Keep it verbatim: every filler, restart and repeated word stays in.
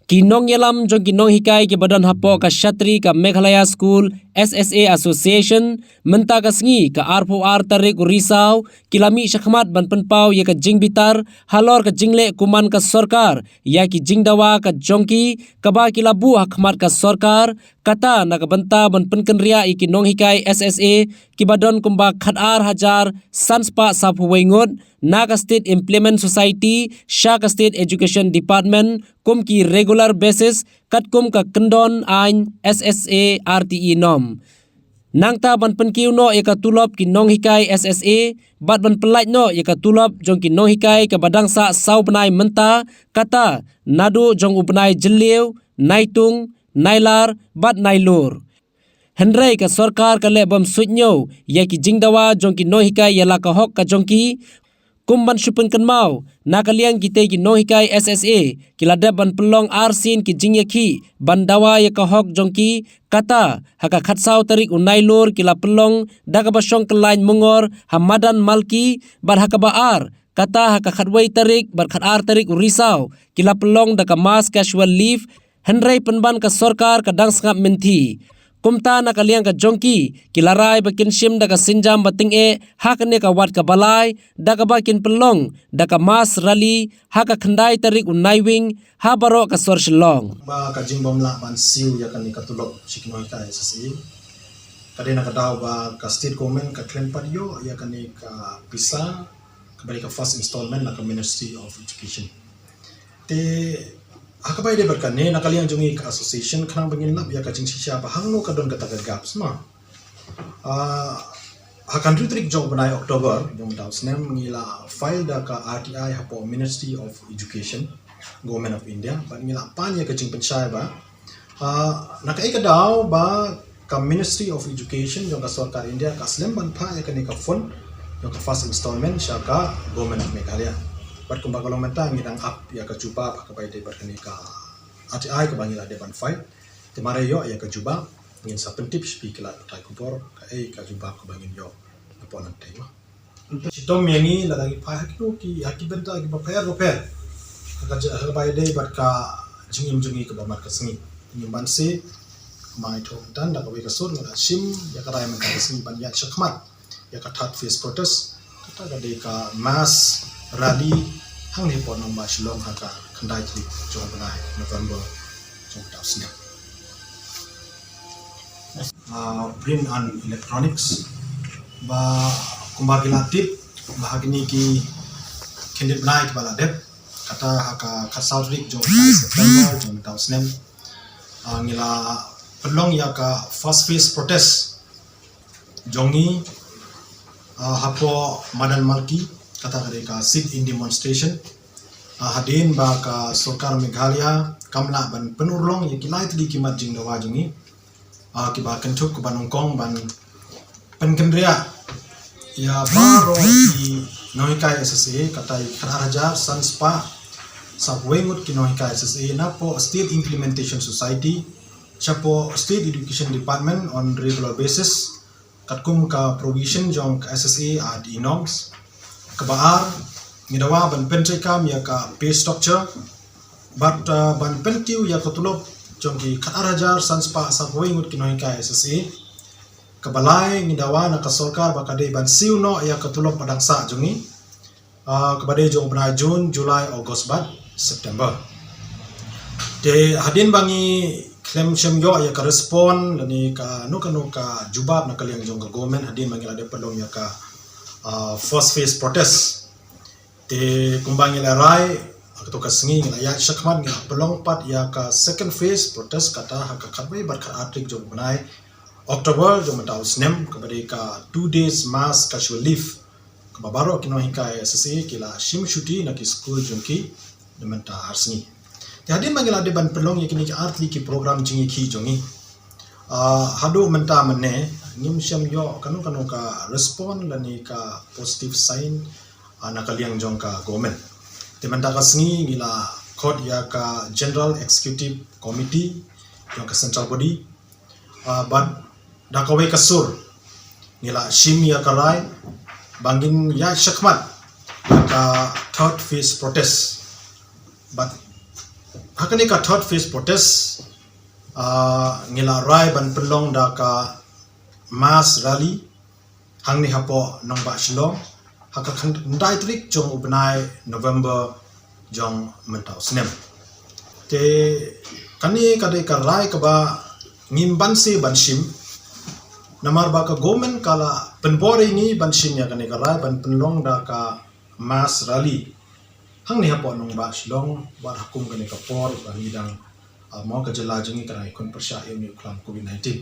Ki nongïalam jong ki nonghikai kiba don hapoh ka shatri ka Meghalaya School S S A Association, mynta ka sngi ka arphew ar tarik u Risaw, ki la mih shakhmat ban pynpaw ïa ka jingbitar halor ka jingleh kuman ka sorkar ïa ki jingdawa ka jong ki, kaba ki la buh ha khmat ka sorkar, kata na ka bynta ban pynkynriah ïa ki nonghikai S S A kiba don kumba khatar hajar san spah sawphew wei ngut, na ka State Implement Society sha ka State Education Department kum ki regular basis, katkum ka kyndon aiñ S S A R T E norm. Nangta ban pynkiew noh ïa ka tulop ki nonghikai S S A bad ban pyllait noh ïa ka tulop jong ki nonghikai kaba dang sah saw bnai mynta, kata naduh jong u bnai Jylliew, Naitung, Nailar bad Nailur. Hynrei ka sorkar ka leh bym suidñiew ïa ki jingdawa jong ki nonghikai ïa la ka hok ka jong ki. Kum ban shu pynkynmaw, na ka liang kitei ki nonghikai S S A ki la dep ban pynlong arsien ki jingïakhih ban dawa ïa ka hok jong ki, kata ha ka khatsaw tarik u Nailur ki la pynlong da kaba shong kyllaiñ mungor ha madan Malki, bad ha kaba ar, kata ha ka khatwei tarik bad khatar tarik u Risaw, ki la pynlong da ka mass casual leave. Hynrei pynban ka sorkar ka dang sngap mynthi. Kumta na ka liang ka jong ki, ki la rai ba kin shim da ka sienjam ba tyngeh ha kane ka wat kaba lai, da kaba kin pynlong da ka mass rally ha ka khyndai tarik u Naiwieng ha baroh ka sor Shillong. Ba ka jingbymlah ban siew ïa kane ka tulop sha ki nonghikai S S A, ka dei na ka daw ba ka state government ka khlem pat ïoh ïa kane ka pisa kaba dei ka first installment na ka Ministry of Education. Te ha kaba ïadei bad kane, na ka liang jong ngi ka association, khnang ba ngin lap ïa ka jingshisha ba hangno ka don kata ka gap, sma. Ah, ha ka hynriew tarik jong u bnai October jong mynta u snem, ngi la file da ka R T I hapoh Ministry of Education, Government of India, bad ngi la pan ïa ka jingpynshai ba, ah, na kaei ka daw ba ka Ministry of Education jong ka sorkar India ka slem ban phah ïa kane ka fund jong ka first installment sha ka Government of Meghalaya. Bad kumba ka long mynta, ngi dang ap ïa ka jubab ha kaba ïadei bad kane ka R T I kaba ngi la dep ban file. Te mar ïoh ïa ka jubab, ngin sa pyntip sha phi ki lad pathai khubor kaei ka jubab kaba ngin ïoh napoh nangtei, mo. Shitom ïa ngi lada ngi phai ha kino ki, ha ki bynta kiba pher ba pher ha ka, ha kaba ïadei bad ka jingim jong ngi kaba mar ka sngi. Ngim banse, mai thong tan da kawei ka sur ngi la shim ïa ka rai mynta ka sngi ban ïaid shakhmat ïa ka third phase protest, kata ka dei ka mass rally hangne hapoh nongbah Shillong ha ka khyndai tarik jong u bnai November jong u snem. Ah, print and electronics, ba kumba ki la tip ba ha kine ki khyndiat bnai kiba la dep, kata ha ka khatsaw tarik jong u bnai September jong mynta u snem, ah, ngi la pynlong ïa ka first phase protest jong ngi, ah, hapoh madan Malki, kata ka dei ka sit-in demonstration. Ah, hadien ba ka sorkar Meghalaya kam lah ban pynurlong ïa ki lai tylli ki mat jingdawa jong ngi, ah, kiba kynthup kaba nyngkong ban pynkynriah ïa baroh ki nonghikai S S A, kata i khatar hajar san spah sawphew wei ngut ki nonghikai S S A napoh State Implementation Society shapoh State Education Department on regular basis, katkum ka provision jong ka S S A R T E norms. Kaba ar, ngi dawa ban pyntreikam ïa ka pay structure bad, uh, ban pynkiew ïa ka tulop jong ki khatar hajar san spah sawphew wei ngut ki nonghikai S S A, kaba lai, ngi dawa na ka sorkar ba ka dei ban siew noh ïa ka tulop ba dang sah jong ngi, ah, kaba dei jong u bnai June, July, August bad September. Te hadien ba ngi khlem shym ïoh ïa ka respond lane kano kano ka jubab na ka liang jong ka government hadien ba ngi la dep pynlong ïa ka, ah, first phase protest. Te kumba ngi la rai, ha kato ka sngi ngi la ïaid shakhmat, ngi la pynlong pat ïa ka second phase protest, kata ha ka khatwei bad khatar tarik jong u bnai October jong mynta u snem, kaba dei ka two days mass casual leave, kaba baroh ki nonghikai S S A ki la shim shuti na ki skul jong ki na mynta ar sngi. Te hadien ba ngi la dep ban pynlong ïa kine ki ar tylli ki program jingïakhih jong ngi, ah, haduh mynta mynne ngim shym ïoh kano kano ka respond lane ka positive sign, ah, na ka liang jong ka government. Te mynta ka sngi ngi la khot ïa ka General Executive Committee jong ka Central Body, ah, bad da kawei ka sur ngi la shim ïa ka rai ba ngin ïaid shakhmat ïa ka third phase protest. Bad Ha kane ka third phase protest, uh, ngi la rai ban pynlong da ka mass rally hangne hapoh nongbah Shillong ha ka khyndai tarik jong u bnai November jong mynta u snem. Te kane ka dei ka rai kaba ngim banse ban shim, namar ba ka government ka la pynbor ïa ngi ban shim ïa kane ka rai ban pynlong da ka mass rally hangne hapoh nongbah Shillong wat ha kum kane ka por ba ngi dang, uh, mo ka jylla jong ngi ka dang ïakhun pyrshah ïa une u khlam covid nineteen.